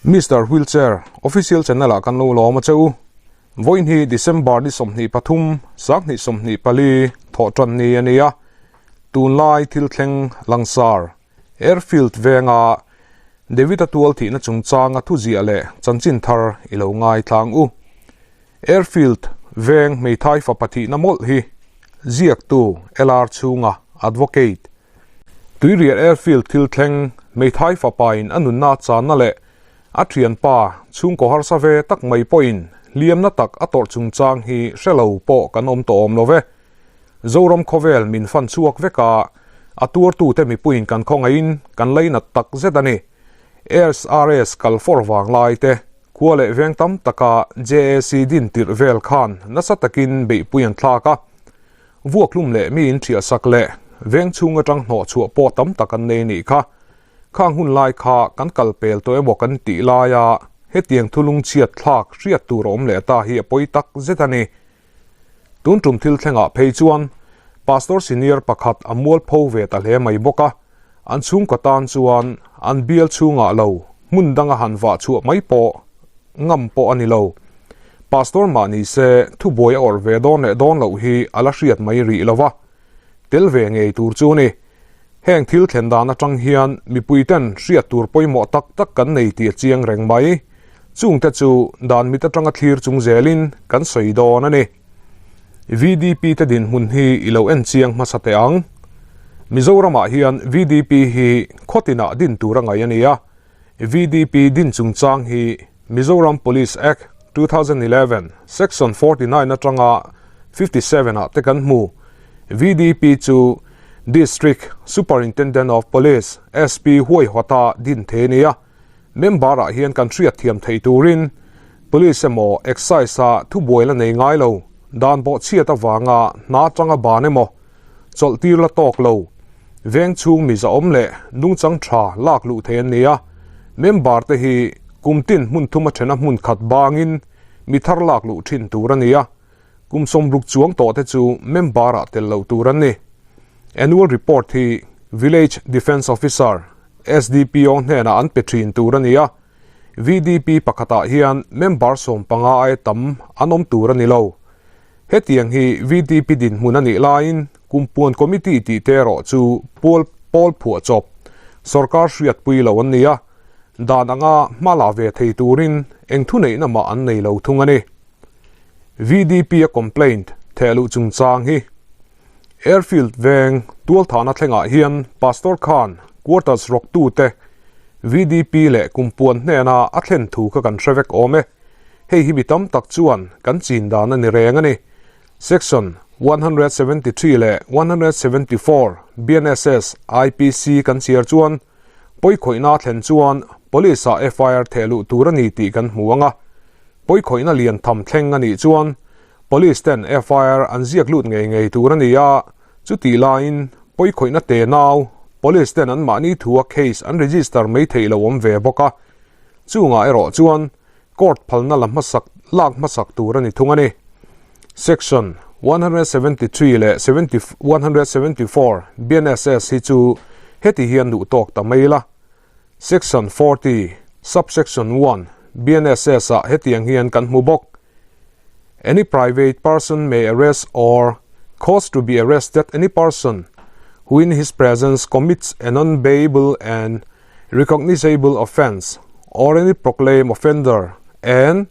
Mister Wheelchair Official Channel ah kan lo lawm a che u. Vawiin hi December ni 23, 2024 thawh tan ni a ni a. Tunlai thil thleng langsar Airfield venga David-a tual thihna chungchanga thuziah leh chanchin thar i lo ngai tlang u. Airfield veng hmeithai fapa thihna mawlh hi ziaktu LR chhunga Advocate Tuirial Airfield thil thleng hmeithai fapain a nunna a channa leh a thianpa chhungkaw harsa ve tak mai pawhin hliamna tak a tawrh chungchang hi hre lo pawh kan awm tawh awm lo ve. Zoram khawvel min fan chhuak vek a, a tuartute mipuiin kan khawngaihin kan lainat tak zet a ni. SRS kal fawr vang lai te, khua leh veng tam taka JAC din tirh vel khan nasa takin beihpui an thlak a. Vuakhlum leh mi in ṭhiah sak leh veng chhung aṭang hnawh chhuah pawh tam tak an nei nih kha. Khang hun lai kha kan kal pel tawh emaw kan tih laia hetiang thulung chhiat thlak hriat tur a awm leh ta hi a pawi tak zet a ni. Tun tum thil thlengah phei chuan Pastor Senior pakhat a mualpho ve ta hle mai bawk a, an chhungkaw tan chuan an bial chhungah lo hmun danga han vah chhuah mai pawh ngam pawh a ni lo. Pastor mah ni se thubuai a awrh ve dawn leh dawn loh hi a la hriat mai rih lo va, tel ve ngei tur chu ni. Heng thil thlen dan atang hian mipuiten hriat tur pawimawh tak tak kan nei tih a chiang reng mai. Chungte chu dan mit atanga thlir chung zelin kan sawi dawn a ni. VDP te dinhmun hi i lo en chiang hmasa teh ang. Mizoramah hian VDP hi khawtinah din tur a ngaih a ni a. VDP din chungchang hi Mizoram Police Act 2011 Section 49 atanga 57 ah te kan hmu. VDP chu District Superintendent of Police, SP, huaihawta din thei a ni a. Member ah hian kan hriat thiam theih turin Police emaw Excise ah thubuai la nei ngai lo, dan pawh chhiat avanga hna atanga ban emaw chawlh tir la tawk lo, veng chhung mi zahawm leh nungchang tha lak luh thei an ni a. Member te hi kum tin hmun thum a thena hmun khat bangin mi thar lak luh thin tur a ni a, kum 60 chuang tawh te chu member ah tel loh tur an ni. Annual report hi Village Defence Officer, SDPO hnenah an pe thin tur a ni a, VDP pakhatah hian member 15 aia tam an awm tur a ni lo. Hetiang hi VDP dinhmun a nih laiin Kumpuan Committee tih te erawh chu pual pawl phuah chawp sorkar hriatpui lo an ni a, dan anga hma la ve thei turin eng thuneihna mah an nei lo thung a ni. VDP a complaint thehluh chungchang hi Airfield veng tualthahna thlengah hian Pastor Khan quarters rawktute VDP leh Kumpuan hnena a thlen thu kha kan hre vek awm e. Hei hi mi tam tak chuan kan chin dan a ni reng a ni. Section 173 leh 174 BNSS IPC kan chhiar chuan pawikhawihna a thlen chuan Police-ah FIR thehluh tur a ni tih kan hmu ang a. Pawikhawihna lian tham thleng a nih chuan Police ten FIR an ziak lut ngei ngei tur a ni a, chutih laiin pawikhawihna te nau Police ten an mahni thua case an register mai theih lo awm ve bawk a, chungah erawh chuan court phalna la hmasak lak hmasak tur a ni thung a ni. Section 173 leh 174 BNSS hi chu heti hian duh tawk ta mai la. Section 40, Subsection 1 BNSS ah hetiang hian kan hmu bawk. Any private person may arrest or cause to be arrested any person who in his presence commits an unbailable and recognizable offence or any proclaimed offender and,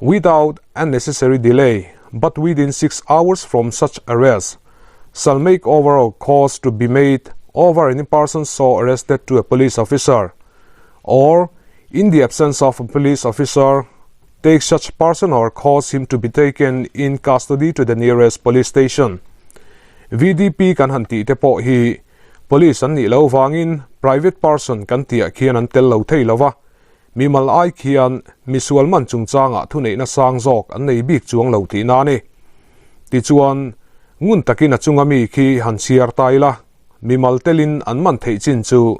without unnecessary delay, but within 6 hours from such arrest, shall make over or cause to be made over any person so arrested to a police officer, or, in the absence of a police officer, take such person or cause him to be taken in custody to the nearest police station. VDP kan han tih te pawh hi police an nih loh vangin private person kan tihah khian an tel lo thei lo va, mimal ai khian misual man chungchangah thuneihna sang zawk an nei bik chuang lo tihna a ni. Tichuan, ngun takin a chunga mi khi han chhiar ta ila, mimal telin an man theih chin chu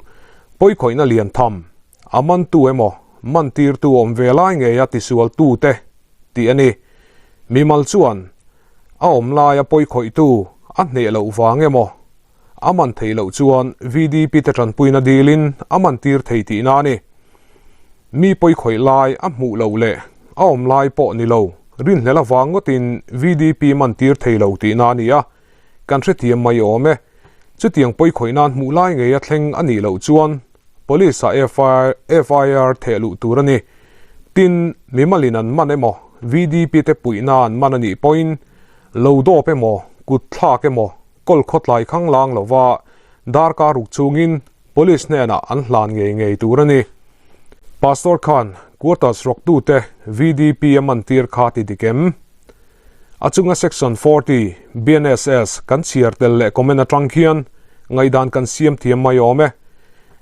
pawikhawihna lian tham, a mantu emaw mantirtu awm ve lai ngeia tisualtute tih a ni. Mimal chuan a awm laia pawikhawihtu a hneh loh vang emaw a man theih loh chuan VDP te tanpuina dilin a mantir thei tihna a ni. Mi pawi khawih lai a hmuh loh leh a awm lai pawh ni lo, rinhlel avang ngawtin VDP man tir thei lo tihna a ni a, kan hrethiam mai awm e. Chutiang pawi khawih nan hmuh lai ngei a thleng a nih loh chuan Police ah FIR theh luh tur a ni. Tin, mimalin an man emaw, VDP te puihna an man a nih pawhin lo dawp emaw, kut thlak emaw, kawl khawtlai khanglang lova darkar ruk chungin Police hnenah an hlan ngei ngei tur a ni. Pastor khan quarters rawktute VDP a mantir kha ti dik em? A chunga Section 40, BNSS, kan chhiar tel leh comment atang khian ngaihdan kan siam thiam mai awm e.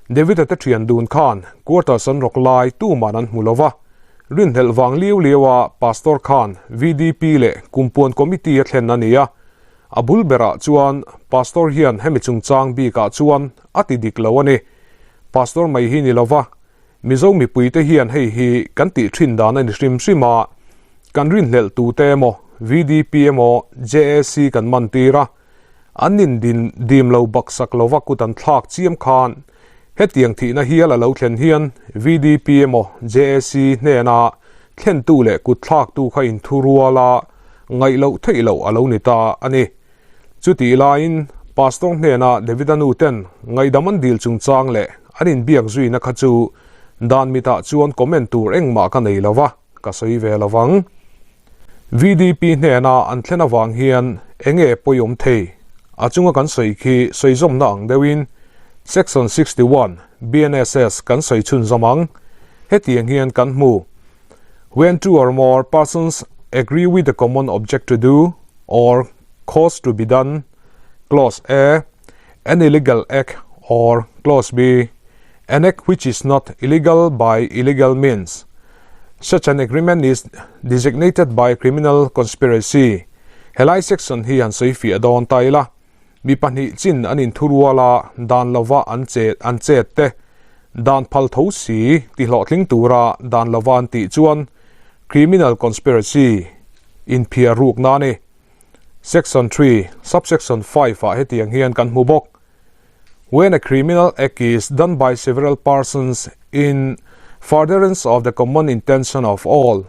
David-a te thian dun khan quarters an rawk lai tuman an hmu lova, rinhlelh vang liau liaua Pastor khan VDP leh Kumpuan Committee a thlen a ni a, A bul berah chuan Pastor hian hemi chungchang bikah chuan a ti dik lo a ni. Pastor mai hi ni lova, Mizo mipuite hian hei hi kan tih thin dan a ni hrim hrim a, kan rinhlelh tute emaw, VDP emaw, JAC kan man tir a, an nin din dim lo baksak lova kut an thlak chiam khan hetiang thihna hial a lo thlen hian VDP emaw JAC hnena thlentu leh kut thlaktu kha inthurual a ngaih loh theih loh a lo ni ta a ni. Chutih laiin Pastor hnena David-a nu ten ngaihdam an dil chungchang leh an inbiak zuina kha chu dan mitah chuan comment tur engmah ka nei lo va, ka sawi ve lo vang. VDP hnena an thlen avang hian enge pawiawm thei? A chunga kan sawi khi sawi zawmna ang deuhin Section 61 BNSS kan sawi chhunzawm ang. Hetiang hian kan hmu, When two or more persons agree with a common object to do or cause to be done, Clause A, an illegal act or Clause B, an act which is not illegal by illegal means. Such an agreement is designated by criminal conspiracy. Helai section hi han sawi fiah dawn ta ila, mi pahnih chin an inthurual a, dan lova an chet an chet te, dan phal tho si ti hlawhtling tura dan lova an tih chuan criminal conspiracy inphiar rukna a ni. Section 3, subsection 5 ah hetiang hian kan hmu bawk. When a criminal act is done by several persons in furtherance of the common intention of all,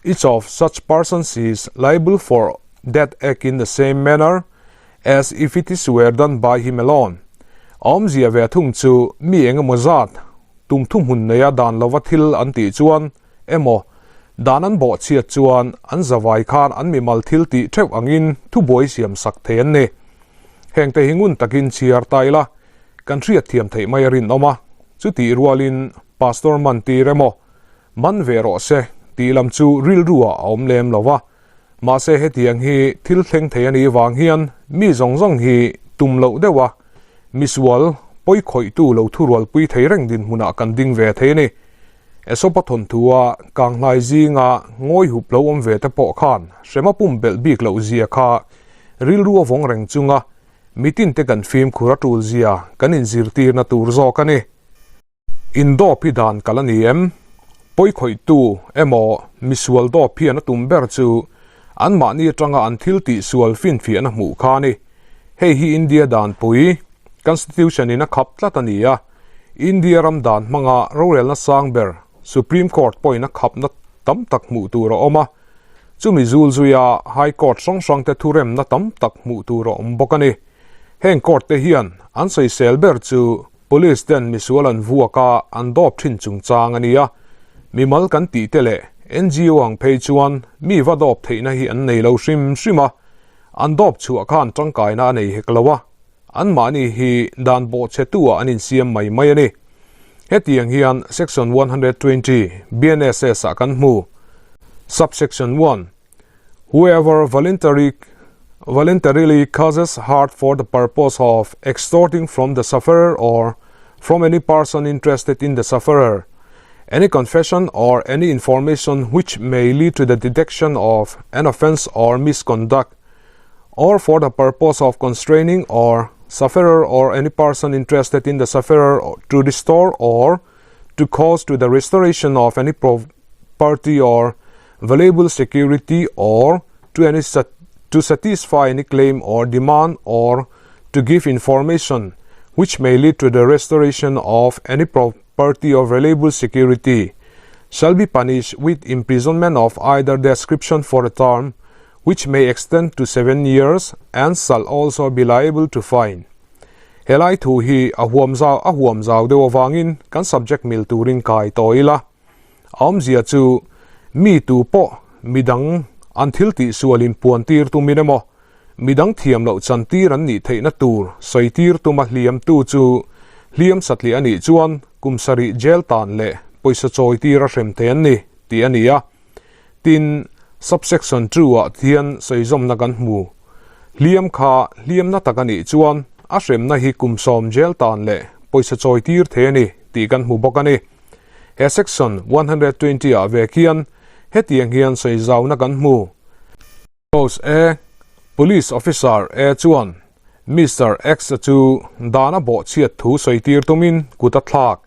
each of such persons is liable for that act in the same manner as if it is were done by him alone. Awmzia ve thung chu mi engemaw zat tum thuhmun neia dan lova thil an tih chuan emaw dan an bawhchhiat chuan an zavai khan an mimal thil tih theuh angin thubuai siam sak thei an ni. Hengte hi ngun takin chhiar ta ila, kan hriat thiam theih mai a rinawm a, chutih rualin Pastor man tir emaw, man ve rawh se tih lam chu rilruah a awm lem lo va, mahse hetiang hi thil thleng thei a nih vang hian mi zawng zawng hi tum loh deuh a, misual pawi khawihtu lo thurualpui thei reng dinhmunah kan ding ve thei a ni. Esopa thawnthua Kanghlai zinga ngawi hup lo awm ve te pawh khan hrema pumpelh bik loh zia kha rilru a vawng reng chunga mitin te kan fimkhur a tul zia kan inzirtirna tur zawk a ni. Indawp hi dan kal a ni em? Pawikhawihtu emaw misual dawp hian a tum ber chu anmahni atanga an thil tihsual finfiahna hmuh kha a ni. Hei hi India danpui, Constitution, in a khap tlat a ni a. India ram dan hmanga rorelna sang ber Supreme Court pawhin a khapna tam tak hmuh tur a awm a, chumi zul zuia High Court hrang hrangte thuremna tam tak hmuh tur a awm bawk a ni. Heng court te hian an sawisel ber chu Police ten misual an vuak a, an dawp thin chungchang a ni a, mimal kan tih te leh NGO ang phei chuan mi va dawp theihna hi an nei lo hrim hrim a, an dawp chhuah khan tangkaina a nei hek lo a. Anmahni hi dan bawhchhetu ah an insiam mai mai a ni. Hetiang hian Section 120 BNSS ah kan hmu. Subsection 1, Whoever voluntary voluntarily causes hurt for the purpose of extorting from the sufferer or from any person interested in the sufferer any confession or any information which may lead to the detection of an offence or misconduct or for the purpose of constraining or sufferer or any person interested in the sufferer to restore or to cause to the restoration of any property or valuable security or to any to satisfy any claim or demand or to give information which may lead to the restoration of any property or valuable security. shall be punished with imprisonment of either description for a term which may extend to 7 years and shall also be liable to fine. Helai thu hi a huam zau a huam zau deuh avangin kan subject mil turin kai tawh ila. A awmzia chu mi tu pawh midang an thil tih sualin puan tir tumin emaw, midang thiam loh chan tir an nih theihna tur sawi tir tuma hliam tu chu hliam satliah a nih chuan kum sarih jail tan leh pawisa chawi tir a hrem thei an ni tih a ni a. Tin, subsection 2 ah hian sawizawmna kan hmu. Hliam kha hliamna tak a nih chuan a hremna hi kum sawm jail tan leh pawisa chawi tir thei a ni tih kan hmu bawk a ni. He section 120 ah ve khian hetiang hian sawizauna kan hmu. Clause A, Police Officer A chuan Mister X-a chu dan a bawhchhiat thu sawi tir tumin kut a thlak.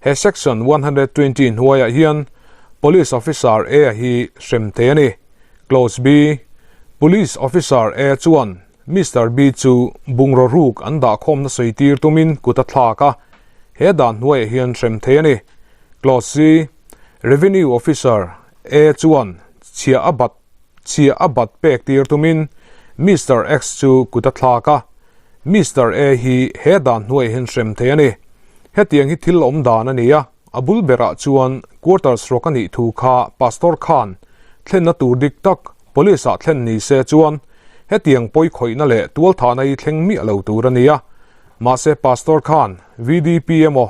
He Section 120 hnuaiah hian Police Officer A hi hrem thei a ni. Clause B, Police Officer A chuan Mister B chu bungraw ruk an dahkhawmna sawi tir tumin kut a thlak a, he dan hnuaiah hian hrem thei a ni. Clause C, Revenue Officer A chuan chhia a bat Chhia a bat pek tir tumin Mister X chu kut a thlak a, Mister A hi he dan hnuaiah hian hrem thei a ni. Hetiang hi thil awm dan a ni a, a bul berah chuan quarters rawk a nih thu kha Pastor khan thlenna tur dik tak Police ah thlen ni se chuan hetiang pawi khawihna leh tualthahna hi thleng miah lo tur a ni a. Mahse Pastor khan VDP emaw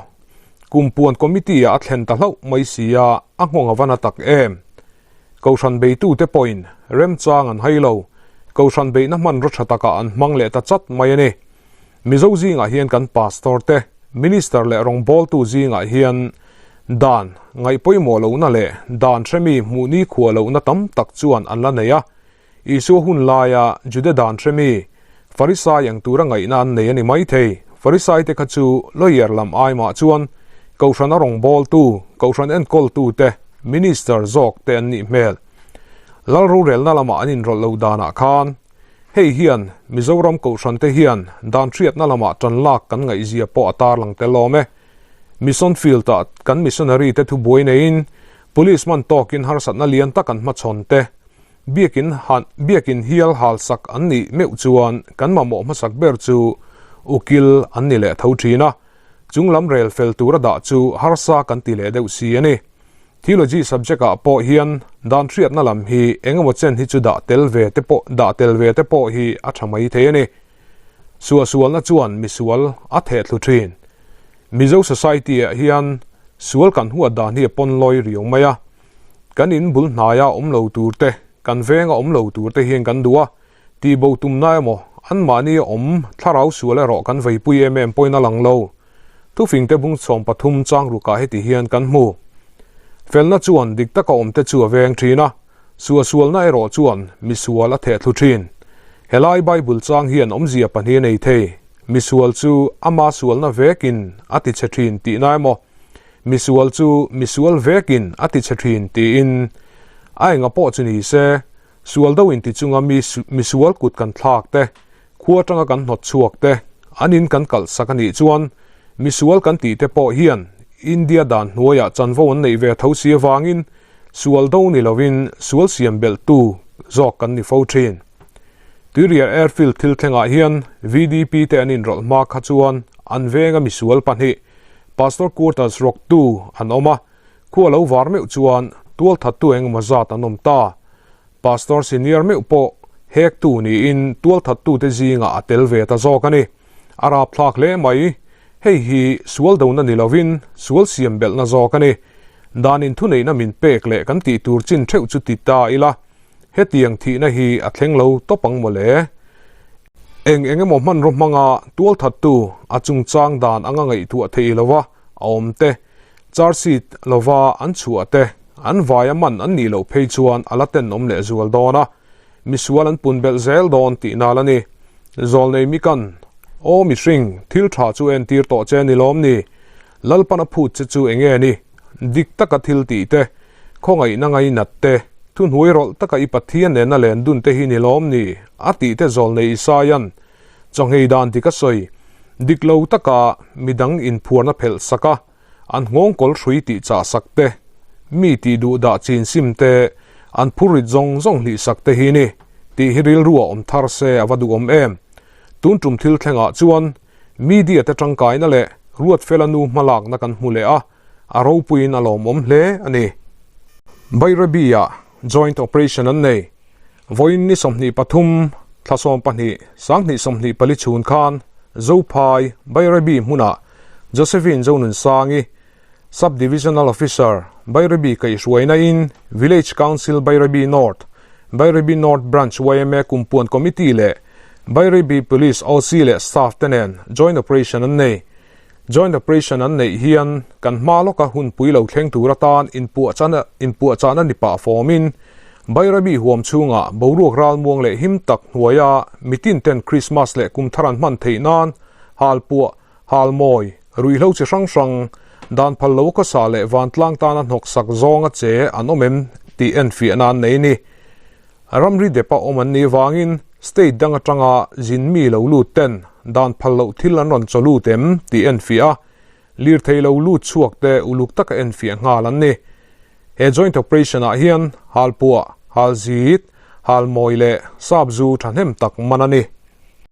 Kumpuan Committee ah a thlen ta hlauh mai si a, a nghawng a va na tak em? Kohhran beitute pawhin remchang an hai lo, Kohhran beihna hmanraw tha takah an hmang leh ta chat mai a ni. Mizo zingah hian kan Pastor te, Minister leh rawngbawltu zingah hian dan ngaihpawimawh lohna leh dan hremi hmuh nikhua lohna tam tak chuan an la nei a. Isua hun laia Juda dan hremi, Farisai ang tura ngaihna an nei a ni maithei. Farisaite kha chu lawyer lam ai mah chuan Kohhran a rawngbawltu, Kohhran enkawltute, Minister zawk te an nih hmel. Lal rorelna lamah an inrawlh lo danah khan hei hian Mizoram Kohhran te hian dan hriatna lamah tan lak kan ngaihzia pawh a tarlang tel awm e. Mission field ah kan missionary te thubuai neiin Police man tawkin harsatna lian tak an hmachhawn te Biakin han Biakin hial halsak an nih meuh chuan kan mamawh hmasak ber chu ukil an ni leh tho thin a, chung lam rel fel tura dah chu harsa kan ti leh deuh si a ni. Theology subject ah pawh hian dan hriatna lam hi engemaw chen hi chu dah tel ve te pawh dah tel ve te pawh hi a tha mai thei a ni. Suahsualna chuan misual a theh thlu thin. Mizo society ah hian sual kan huat dan hi a pawn lawi riau mai a. Kan in bul hnaia awm lo tur te, kan venga awm lo tur te hian kan duh a, tihbo tumna emaw, anmahni a awm thlarau sual erawh kan veipui em em pawhin a lang lo. Thufingte bung 13 chang rukah heti hian kan hmu. Felna chuan dik taka awm te chu a veng thin a, suahsualna erawh chuan misual a theh thlu thin. Helai Bible chang hian awmzia pahnih a nei thei, misual chu ama sualna vekin a tichhe thin tihna emaw, Misual chu misual vekin a ti che thin tiin a enga pawh chu ni se, sual deuh inti chunga mi misual kut kan thlak te, khua atanga kan hnawt chhuak te, an in kan kalh sak a nih chuan misual kan tih te pawh hian India dan hnuaiah chanvo an neih ve tho si avangin sual do ni lovin sual siam belh tu zawk kan ni fo thin. Tuirial Airfield thil thlengah hian VDP te an inrawlh hma kha chuan an venga misual pahnih Pastor quarters rawktu an awm a, khua lo var meuh chuan tualthattu engemaw zat an awm ta. Pastor senior meuh pawh hektu niin tualthattute zingah a tel ve ta zawk a ni. A rapthlak hle mai. Hei hi sual dona ni lovin sual siam belhna zawk a ni. Dan inthuneihna min pek leh kan tih tur chin theuh chu ti ta ila, hetiang thihna hi a thleng lo tawp ang mawle. Eng eng emaw hmanraw hmanga tualthattu a chungchang dan anga ngaihtuah thei lova a awm te, charge sheet lova an chhuah te, an vaia man an nih loh phei chuan a la tenawm leh zual dawn a, misual an pun belh zel dawn tih nal a ni. Zawlnei mikan, Aw mihring, thil tha chu entir tawh che ni lawm ni? Lalpan a phut che chu enge ni? Dik taka thil tih te, Khawngaihna ngainat te, thuhnuai rawlh taka i Pathian nena len dun te hi ni lawm ni? A tih te zawlnei Isaia'n chawnghei dan dik a sawi. Dik lo taka midang inphuarna phelh sak a, an nghawngkawl hrui tih chah sak te, mi tih duh dah chin sim te, an phurrit zawng zawng hlih sak te hi ni tih hi rilru a awm thar se a va duhawm em. Tun tum thil thlengah chuan media te tangkaina leh Ruatfela nu hmalakna kan hmu leh a, a ropuiin a lawmawm hle a ni. Bairabi-ah joint operation an nei. Vawiin ni 23, thla 12, 2024 chhun khan Zophai, Bairabi hmunah Josephine Zonunsangi, Sub-Divisional Officer, Bairabi kaihhruaina in Village Council Bairabi North, Bairabi North Branch yma Kumpuan Committee leh Bairabi Police OC leh Staff te nen Joint Operation an nei. Joint Operation an neih hian kan hma lawka hunpui lo thleng tur atan inpuahchahna ni pah fawmin Bairabi huam chhungah boruak ralmuang leh him tak hnuaia mitin ten Krismas leh kumthar an hman theih nan halpuah Halmawi, ruihhlo chi hrang hrang, dan phal lo khawsa leh vantlang tana hnawksak zawnga che an awm em tih enfiahna an nei a ni. Ramri depa awm an nih vangin state dang atanga zin mi lo lut ten dan phal loh thil an rawn chaw lut em tih enfiah a, lirthei lo lut chhuak te uluk taka enfiah nghal an ni. He joint operation ah hian halpuah, halzit, halmawi leh sapzu thahnem tak man a ni.